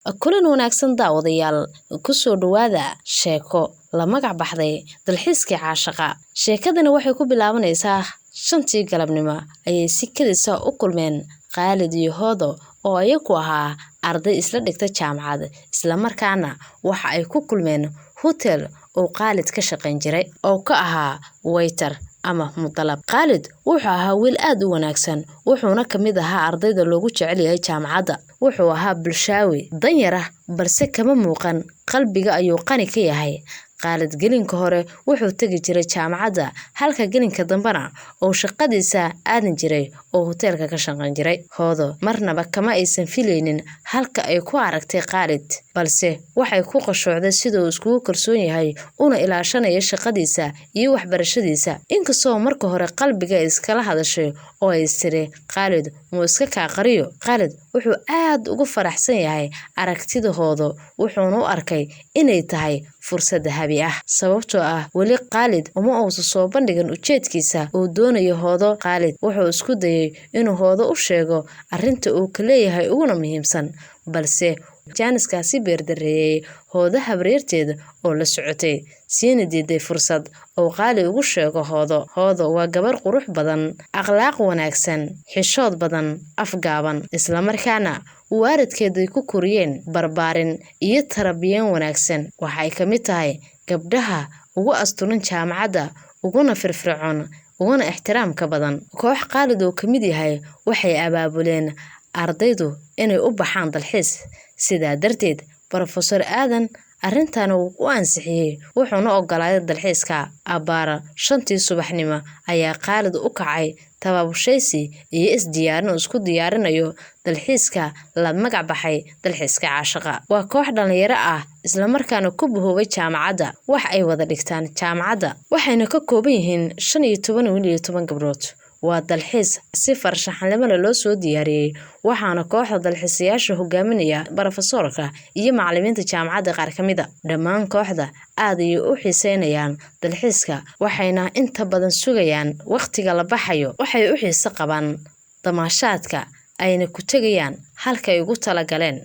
Kulan wanaagsan daawadayaal, ku soo dhawaada sheeko la magac baxday Dalxiiskii Caashaqa. Sheekadani waxay ku bilaabanaysaa 5tii galabnimo ayay si kedis ah u kulmeen Khaalid iyo Hoodo oo iyagu ahaa arday isla dhigta jaamacad, isla markaana waxa ay ku kulmeen hotel uu Khaalid ka shaqayn jiray oo ka ahaa waiter ama mudalab. Khaalid wuxuu ahaa wiil aad u wanaagsan, wuxuuna ka mid ahaa ardayda loogu jecel yahay jaamacadda. Wuxuu ahaa bulshaawi danyar ah, balse kama muuqan qalbiga ayuu qani ka yahay. Khaalid gelinka hore wuxuu tegi jiray jaamacadda, halka gelinka dambena uu shaqadiisa aadan jiray oo hoteelka ka shaqayn jiray. Hoodo marnaba kama aysan filaynin halka ay ku aragtay Khaalid, balse waxay ku qashoocday sida uu iskugu kalsoon yahay una ilaashanayo shaqadiisa iyo waxbarashadiisa. Inkastoo marka hore qalbiga iskala hadashay oo ay istiri Khaalid muu iska kaa qariyo. Khaalid wuxuu aad ugu faraxsan yahay aragtida Hoodo, wuxuuna u arkay inay tahay fursad dahabi ah, sababtoo ah weli Khaalid uma uusan soo bandhigin ujeedkiisa uu doonayo Hoodo. Khaalid wuxuu isku dayay inuu Hoodo u sheego arrinta uu ka leeyahay uguna muhiimsan, balse jaaniskaasi beerdareeyay Hoodo habaryarteed oo la socotay, siina diiday fursad uu Khaalid ugu sheego Hoodo. Hoodo waa gabar qurux badan, akhlaaq wanaagsan, xishood badan, afgaaban, isla markaana waalidkeed ay ku koriyeen barbaarin iyo tarbiyeen wanaagsan. Waxay ka mid tahay gabdhaha ugu asturan jaamacadda, uguna firfircoon, uguna ixtiraamka badan. Koox Khaalid oo ka mid yahay waxay abaabuleen ardaydu inay u baxaan dalxiis. Sidaa darteed Professor Aadan arrintan wuu u ansixiyey, wuxuuna ogolaaday dalxiiska. Abbaara 5tii subaxnimo ayaa Khaalid u kacay tabaabulshaysi iyo isdiyaarin uu isku diyaarinayo dalxiiska la magac baxay Dalxiiska Caashaqa. Waa koox dhalinyaro ah isla markaana ku bahoobay jaamacadda. Wax ay wada dhigtaan jaamacadda, waxayna ka kooban yihiin 15 wiil iyo 10 gabdhood. Waa dalxiis si farshaxanimo leh loo soo diyaariyey, waxaana kooxda dalxiisayaasha hogaaminaya barofesoorka iyo macallimiinta jaamacadda qaar ka mid a. Dhammaan kooxda aad ayay u xiiseynayaan dalxiiska, waxayna inta badan sugayaan waqtiga la baxayo. Waxay u xiiso qabaan damaashaadka ayna ku tegayaan halka ay ugu talagaleen.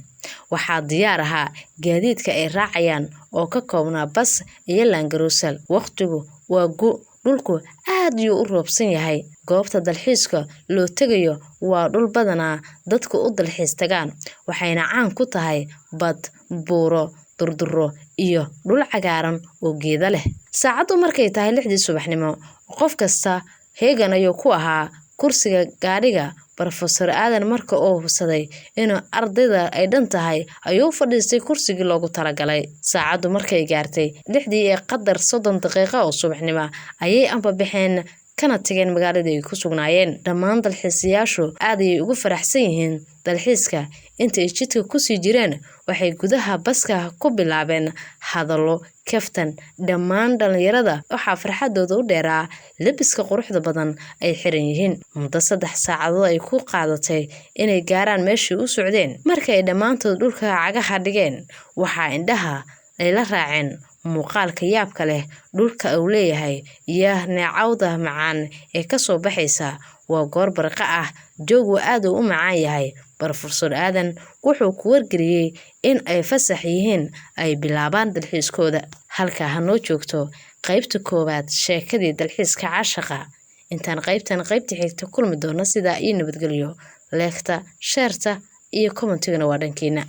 Waxaa diyaar ahaa gaadiidka ay raacayaan oo ka koobnaa bas iyo laangaroosal. Waqtigu waa gu, dhulku aad ayuu u roobsan yahay. Goobta dalxiiska loo tegayo waa dhul badanaa dadku u dalxiis tagaan, waxayna caan ku tahay bad, buuro, durduro iyo dhul cagaaran oo geeda leh. Saacaddu markay tahay 6dii subaxnimo, qof kasta heegan ayuu ku ahaa kursiga gaadhiga. Professor Aadan marka uu hubsaday inuu ardayda ay dhan tahay ayuu fadhiistay kursigii loogu talagalay. Saacaddu markay gaartay 6:30 oo subaxnimo ayay anbabaxeen kana tageen magaaladii ay ku sugnaayeen. Dhammaan dalxiisayaashu aad ayay ugu faraxsan yihiin dalxiiska. Inta ay jidka ku sii jireen waxay gudaha baska ku bilaabeen hadallo kaftan. Dhammaan dhalinyarada waxaa farxadooda u dheeraa labiska quruxda badan ay xiran yihiin. Muddo 3 saacadood ay ku qaadatay inay gaaraan meeshii u socdeen. Marka ay dhammaantood dhulka cagaha dhigeen, waxaa indhaha ay la raaceen muuqaalka yaabka leh dhulka uu leeyahay iyo neecawda macaan ee ka soo baxaysa. Waa goor barqa ah, joogu aad u macaan yahay. Professor Aadan wuxuu ku wargeliyey in ay fasax yihiin ay bilaabaan dalxiiskooda. Halka ha noo joogto qaybta koowaad sheekadii Dalxiiska Caashaqa. Intaan qaybtan qaybta xigta kulmi doono, sidaa iyo nabadgelyo. Leegta, sheerta iyo commentigana waa dhankiina.